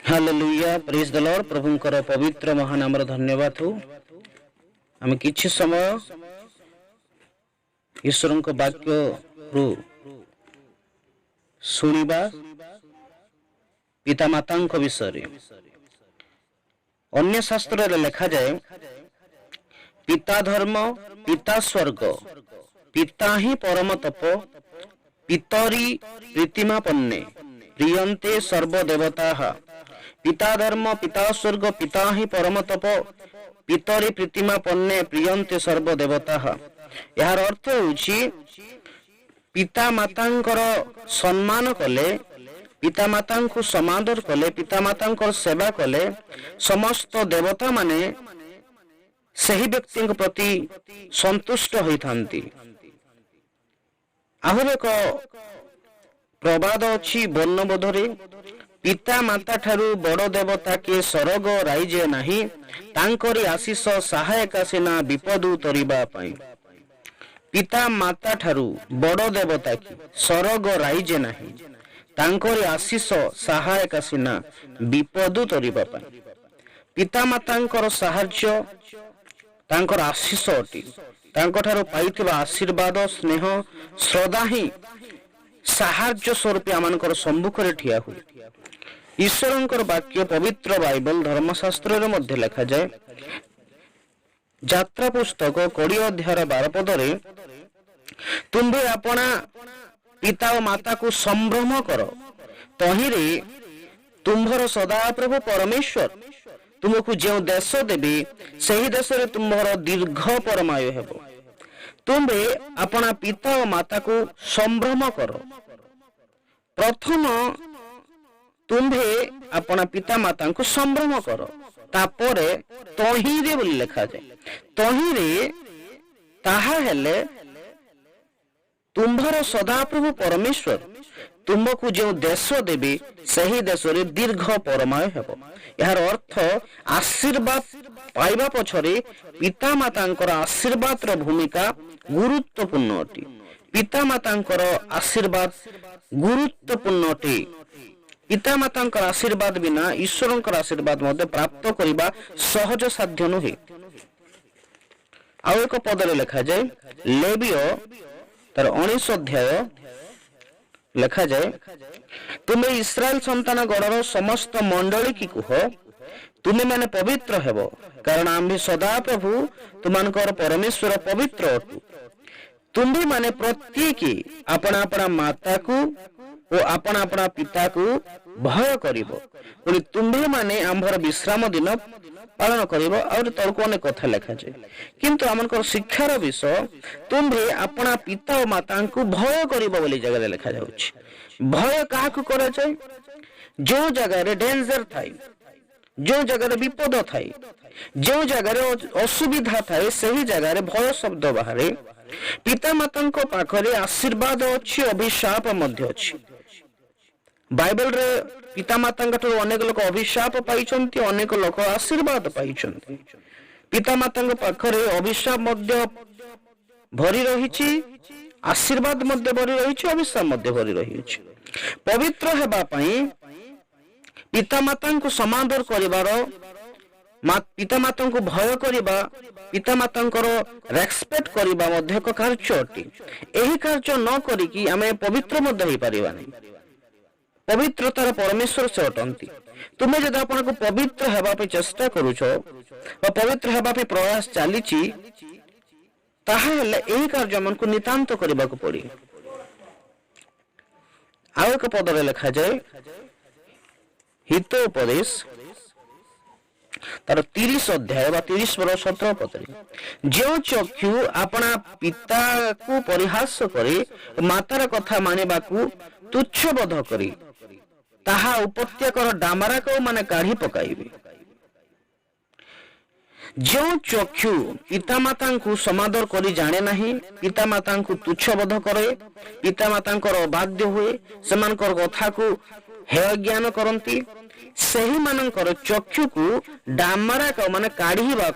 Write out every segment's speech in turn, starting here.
Hallelujah, ପ୍ରେଜ୍ ଦ Lord. ପ୍ରଭୁଙ୍କର ପବିତ୍ର ମହାନାମର ଧନ୍ୟବାଦ ହଉ। ଆମେ କିଛି ସମୟ ଈଶ୍ୱରଙ୍କ ବାକ୍ୟରୁ ଶୁଣିବା ପିତାମାତାଙ୍କ ବିଷୟରେ। ଅନ୍ୟ ଶାସ୍ତ୍ରରେ ଲେଖାଯାଏ, ପିତା ଧର୍ମ, ପିତା ସ୍ୱର୍ଗ, ପିତା ହିଁ ପରମ ତପ, ପିତରି ପ୍ରୀତିମାପନ୍ନେ ପ୍ରିୟନ୍ତେ ସର୍ବଦେବତାଃ। ପିତା ଧର୍ମ, ପିତା ସ୍ୱର୍ଗ, ପିତା ହିଁ ପରମ ତପ, ପିତରି ପ୍ରୀତିମାପନ୍ନେ ପ୍ରିୟନ୍ତେ ସର୍ବଦେବତାଃ। ଏହାର ଅର୍ଥ ହେଉଛି, ପିତା ମାତାଙ୍କର ସମ୍ମାନ କଲେ, ପିତା ମାତାଙ୍କୁ ସମାଦର କଲେ, ପିତା ମାତାଙ୍କର ସେବା କଲେ, ସମସ୍ତ ଦେବତା ମାନେ ସେହି ବ୍ୟକ୍ତିଙ୍କ ପ୍ରତି ସନ୍ତୁଷ୍ଟ ହୋଇଥାନ୍ତି। ଆହୁରି ଏକ ପ୍ରବାଦ ଅଛି ବର୍ଣ୍ଣବୋଧରେ, ପିତା ମାତା ଠାରୁ ବଡ ଦେବତା କିଏ ସରଗ ରାଇଜେ ନାହିଁ, ତାଙ୍କରି ଆଶିଷ ସହାୟକ ସିନା ବିପଦ ତରିବା ପାଇଁ। ପିତା ମାତା ଠାରୁ ବଡ ଦେବତା କି ସରଗ ରାଇଜେ ନାହିଁ, ତାଙ୍କରି ଆଶିଷ ସହାୟକ ସିନା ବିପଦ ତରିବା ପାଇଁ। ପିତା ମାତାଙ୍କର ସାହାଯ୍ୟ ତାଙ୍କର ଆଶିଷ ଅଟେ। ତାଙ୍କଠାରୁ ପାଇଥିବା ଆଶୀର୍ବାଦ, ସ୍ନେହ, ଶ୍ରଦ୍ଧା ହିଁ ସାହାଯ୍ୟ ସ୍ୱରୂପେ ଆମମାନଙ୍କର ସମ୍ମୁଖରେ ଠିଆ ହୁଏ। ଈଶ୍ୱରଙ୍କର ବାକ୍ୟ ପବିତ୍ର ବାଇବଲ ଧର୍ମଶାସ୍ତ୍ରରେ ମଧ୍ୟ ଲେଖାଯାଏ, ଯାତ୍ରା ପୁସ୍ତକ 20 ଅଧ୍ୟାୟର 12 ପଦରେ, ତୁମ୍ଭେ ଆପଣା ପିତା ଓ ମାତାକୁ ସମ୍ଭ୍ରମ କର, ତହିଁରେ ତୁମ୍ଭର ସଦାପ୍ରଭୁ ପରମେଶ୍ୱର ତୁମକୁ ଯେଉଁ ଦେଶ ଦେବେ, ସେହି ଦେଶରେ ତୁମ୍ଭର ଦୀର୍ଘ ପରମାୟୁ ହେବ। ତୁମ୍ଭେ ଆପଣା ପିତା ଓ ମାତାକୁ ସମ୍ଭ୍ରମ କର। ପ୍ରଥମ ତୁମ୍ଭେ ଆପଣା ପିତା ମାତାଙ୍କୁ ସମ୍ଭ୍ରମ କର, ତାପରେ ତହିଁରେ ବୋଲି ଲେଖାଯାଏ। ତହିଁରେ ତାହା ହେଲେ ତୁମ୍ଭର ସଦାପ୍ରଭୁ ପରମେଶ୍ୱର ତୁମ୍ଭକୁ ଯେଉଁ ଦେଶ ଦେବେ, ସେହି ଦେଶରେ ଦୀର୍ଘ ପରମାୟୁ ହେବ। ଏହାର ଅର୍ଥ, ଆଶୀର୍ବାଦ ପାଇବା ପଛରେ ପିତାମାତାଙ୍କର ଆଶୀର୍ବାଦର ଭୂମିକା ଗୁରୁତ୍ୱପୂର୍ଣ୍ଣ ଅଟେ। ପିତାମାତାଙ୍କର ଆଶୀର୍ବାଦ ଗୁରୁତ୍ୱପୂର୍ଣ୍ଣ ଅଟେ। ପିତାମାତାଙ୍କର ଆଶୀର୍ବାଦ ବିନା ଈଶ୍ୱରଙ୍କର ଆଶୀର୍ବାଦ ମଧ୍ୟ ପ୍ରାପ୍ତ କରିବା ସହଜ ସାଧ୍ୟ ନୁହେଁ। ଆଉ ଏକ ପଦରେ ଲେଖାଯାଏ, ଲେବିୟ ତାର 19 ଅଧ୍ୟାୟ ଲେଖାଯାଏ, ତୁମେ ଇସ୍ରାଏଲ ସନ୍ତାନ ଗଣର ସମସ୍ତ ମଣ୍ଡଳୀ କି କୁହ, ତୁମେ ମାନେ ପବିତ୍ର ହେବ, କାରଣ ଆମ୍ଭେ ସଦାପ୍ରଭୁ ତୁମମାନଙ୍କର ପରମେଶ୍ୱର ପବିତ୍ର ଅଟୁ। ତୁମ୍ଭେ ମାନେ ପ୍ରତ୍ୟେକ ଆପଣା ଆପଣା ମାତାକୁ ଓ ଆପଣା ଆପଣା ପିତାକୁ ଭୟ କରିବ। ପୁଣି ତୁମ୍ଭେ ମାନେ ଆମ୍ଭର ବିଶ୍ରାମ ଦିନ ପାଳନ କରିବ। ଆହୁରି ତଳକୁ ଅନେକ କଥା ଲେଖାଯାଏ, କିନ୍ତୁ ଆମଙ୍କର ଶିକ୍ଷାର ବିଷୟ ତୁମ୍ଭେ ଆପଣା ପିତା ଓ ମାତାଙ୍କୁ ଭୟ କରିବ ବୋଲି ଜାଗାରେ ଲେଖାଯାଉଛି। ଭୟ କାହାକୁ କରାଯାଏ? ଯେଉଁ ଜାଗାରେ ଡେଞ୍ଜର ଥାଏ, ଯେଉଁ ଜାଗାରେ ବିପଦ ଥାଏ, ଯେଉଁ ଜାଗାରେ ଅସୁବିଧା ଥାଏ, ସେହି ଜାଗାରେ ଭୟ ଶବ୍ଦ ବାହାରେ। ପିତାମାତାଙ୍କ ପାଖରେ ଆଶୀର୍ବାଦ ଅଛି, ଅଭିଶାପ ମଧ୍ୟ ଅଛି। ବାଇବେଲରେ ପିତାମାତାଙ୍କ ଠାରୁ ଅନେକ ଲୋକ ଅଭିଶାପ ପାଇଛନ୍ତି, ଅନେକ ଲୋକ ଆଶୀର୍ବାଦ ପାଇଛନ୍ତି। ପିତାମାତାଙ୍କ ପାଖରେ ଅଭିଶାପ ମଧ୍ୟ ଭରି ରହିଛି, ଆଶୀର୍ବାଦ ମଧ୍ୟ ଭରି ରହିଛି, ଅଭିଶାପ ମଧ୍ୟ ଭରି ରହିଛି। ପବିତ୍ର ହେବା ପାଇଁ ପିତାମାତାଙ୍କୁ ସମାଦର କରିବାର, ପିତାମାତାଙ୍କୁ ଭୟ କରିବା, ପିତାମାତାଙ୍କର ରେସପେକ୍ଟ କରିବା ମଧ୍ୟ ଏକ କାର୍ଯ୍ୟ ଅଟେ। ଏହି କାର୍ଯ୍ୟ ନ କରିକି ଆମେ ପବିତ୍ର ମଧ୍ୟ ହେଇପାରିବା ନାହିଁ। ପବିତ୍ରତାର ପରମେଶ୍ୱର ସେ ଅଟନ୍ତି। ତୁମେ ଯଦି ଆପଣଙ୍କୁ ପବିତ୍ର ହେବା ପାଇଁ ଚେଷ୍ଟା କରୁଛ ବା ପବିତ୍ର ହେବା ପାଇଁ ପ୍ରୟାସ ଚାଲିଛି, ତାହା ହେଲେ ଏହି କାର୍ଯ୍ୟ ଆମକୁ ନିତାନ୍ତ କରିବାକୁ ପଡିବ। ଆଉ ଏକ ପଦରେ ଲେଖାଯାଏ, ହିତ ଉପଦେଶ ତାର 30 ଅଧ୍ୟାୟ ବା 30 ପଦ 17 ପଦରେ, ଯେଉଁ ଚକ୍ଷୁ ଆପଣା ପିତାକୁ ପରିହାସ କରି ମାତାର କଥା ମାନିବାକୁ ତୁଚ୍ଛ ବୋଧ କରି, ତାହା ଉପତ୍ୟକାର ଡାମରାକ ମାନେ କାଢି ପକାଇବେ। ଯେଉଁ ଚକ୍ଷୁ ପିତାମାତାଙ୍କୁ ସମାଦର କରି ଜାଣେ ନାହିଁ, ପିତାମାତାଙ୍କୁ ତୁଚ୍ଛବୋଧ କରେ, ପିତାମାତାଙ୍କର ଅବାଧ୍ୟ ହୁଏ, ସେମାନଙ୍କର କଥାକୁ ହେୟ ଜ୍ଞାନ କରନ୍ତି, ସେହିମାନଙ୍କର ଚକ୍ଷୁକୁ ଡାମରାକ ମାନେ କାଢିବା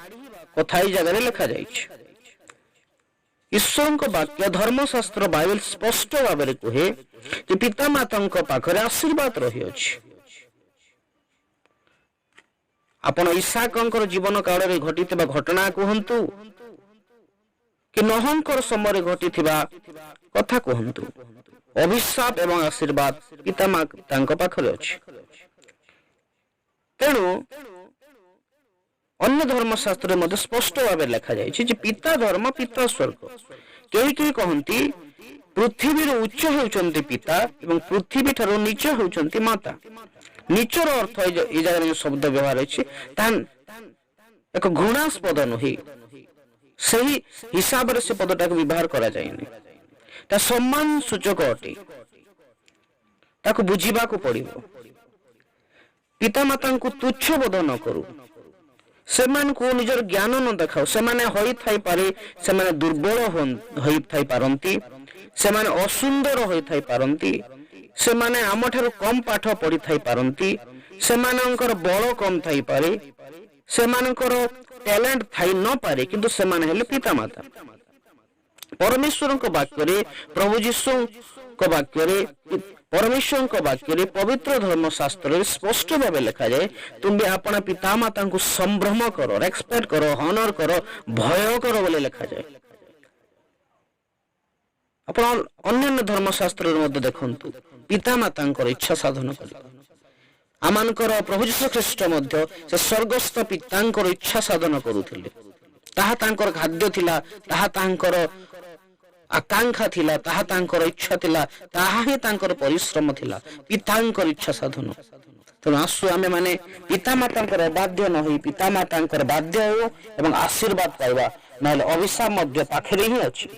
କଥା ଏଇ ଜାଗାରେ ଲେଖାଯାଇଛି। ଈଶ୍ୱରଙ୍କ ବାକ୍ୟ ଧର୍ମଶାସ୍ତ୍ର ବାଇବେଲ ସ୍ପଷ୍ଟ ଭାବରେ କୁହେ ଯେ ପିତାମାତାଙ୍କ ପାଖରେ ଆଶୀର୍ବାଦ ରହିଅଛି। ଆପଣ ଇସାକଙ୍କର ଜୀବନ କାଳରେ ଘଟିଥିବା ଘଟଣା କୁହନ୍ତୁ କି ନହଙ୍କର ସମୟରେ ଘଟିଥିବା କଥା କୁହନ୍ତୁ, ଅଭିଶାପ ଏବଂ ଆଶୀର୍ବାଦ ପିତାମାତାଙ୍କ ପାଖରେ ଅଛି। ତେଣୁ ଅନ୍ୟ ଧର୍ମଶାସ୍ତ୍ରରେ ମଧ୍ୟ ସ୍ପଷ୍ଟ ଭାବେ ଲେଖାଯାଇଛି ଯେ ପିତା ଧର୍ମ, ପିତା ସ୍ୱର୍ଗ। କେହି କେହି କହନ୍ତି, ପୃଥିବୀର ଉଚ୍ଚ ହେଉଛନ୍ତି ପିତା ଏବଂ ପୃଥିବୀ ଠାରୁ ନିଚ ହେଉଛନ୍ତି ମାତା। ନିଚର ଅର୍ଥ ଏଇ ଜାଗାରେ ଯୋଉ ଶବ୍ଦ ବ୍ୟବହାର ହେଇଛି, ତାହା ଏକ ଘୃଣାସ୍ପଦ ନୁହେଁ। ସେହି ହିସାବରେ ସେ ପଦଟାକୁ ବ୍ୟବହାର କରାଯାଇନି। ତା ସମ୍ମାନ ସୂଚକ ଅଟେ। ତାକୁ ବୁଝିବାକୁ ପଡିବ। ପିତାମାତାଙ୍କୁ ତୁଚ୍ଛ ବୋଧ ନ କରୁ। ସେମାନଙ୍କୁ ନିଜର ଜ୍ଞାନ ନ ଦେଖାଉ। ସେମାନେ ହୋଇଥାଇପାରେ, ସେମାନେ ଦୁର୍ବଳ ହୋଇଥାଇ ପାରନ୍ତି, ସେମାନେ ଅସୁନ୍ଦର ହୋଇଥାଇ ପାରନ୍ତି, ସେମାନେ ଆମଠାରୁ କମ ପାଠ ପଢିଥାଇ ପାରନ୍ତି, ସେମାନଙ୍କର ବଳ କମ ଥାଇପାରେ, ସେମାନଙ୍କର ଟ୍ୟାଲେଣ୍ଟ ଥାଇ ନପାରେ, କିନ୍ତୁ ସେମାନେ ହେଲେ ପିତାମାତା। ପରମେଶ୍ୱରଙ୍କ ବାକ୍ୟରେ, ପ୍ରଭୁ ଯୀଶୁଙ୍କ ବାକ୍ୟରେ, ପରମେଶ୍ୱରଙ୍କ ବାକ୍ୟରେ, ପବିତ୍ର ଧର୍ମଶାସ୍ତ୍ରରେ ସ୍ପଷ୍ଟ ଭାବେ ଲେଖାଯାଏ, ତୁମ୍ଭେ ଆପଣା ପିତାମାତାଙ୍କୁ ସମ୍ଭ୍ରମ କର, ରେସପେକ୍ଟ କର, ହନର କର, ଭୟ କର ବୋଲି ଲେଖାଯାଏ। ଆପଣ ଅନ୍ୟାନ୍ୟ ଧର୍ମଶାସ୍ତ୍ରରେ ମଧ୍ୟ ଦେଖନ୍ତୁ, ପିତାମାତାଙ୍କର ଇଚ୍ଛା ସାଧନ କରିବା। ଆମମାନଙ୍କର ପ୍ରଭୁ ଯୀଶୁ ଖ୍ରୀଷ୍ଟ ମଧ୍ୟ ସେ ସ୍ୱର୍ଗସ୍ଥ ପିତାଙ୍କର ଇଚ୍ଛା ସାଧନ କରୁଥିଲେ। ତାହା ତାଙ୍କର ଖାଦ୍ୟ ଥିଲା, ତାହା ତାଙ୍କର ଆକାଂକ୍ଷା ଥିଲା, ତାହା ତାଙ୍କର ଇଚ୍ଛା ଥିଲା, ତାହା ହିଁ ତାଙ୍କର ପରିଶ୍ରମ ଥିଲା, ପିତାଙ୍କର ଇଚ୍ଛା ସାଧନ। ତେଣୁ ଆସୁ ଆମେ ମାନେ ପିତାମାତାଙ୍କର ଅବାଧ୍ୟ ନ ହୋଇ ପିତାମାତାଙ୍କର ବାଧ୍ୟ ହେଉ ଏବଂ ଆଶୀର୍ବାଦ ପାଇବା। ନହେଲେ ଅଭିଶାପ ମଧ୍ୟ ପାଖରେ ହିଁ ଅଛି।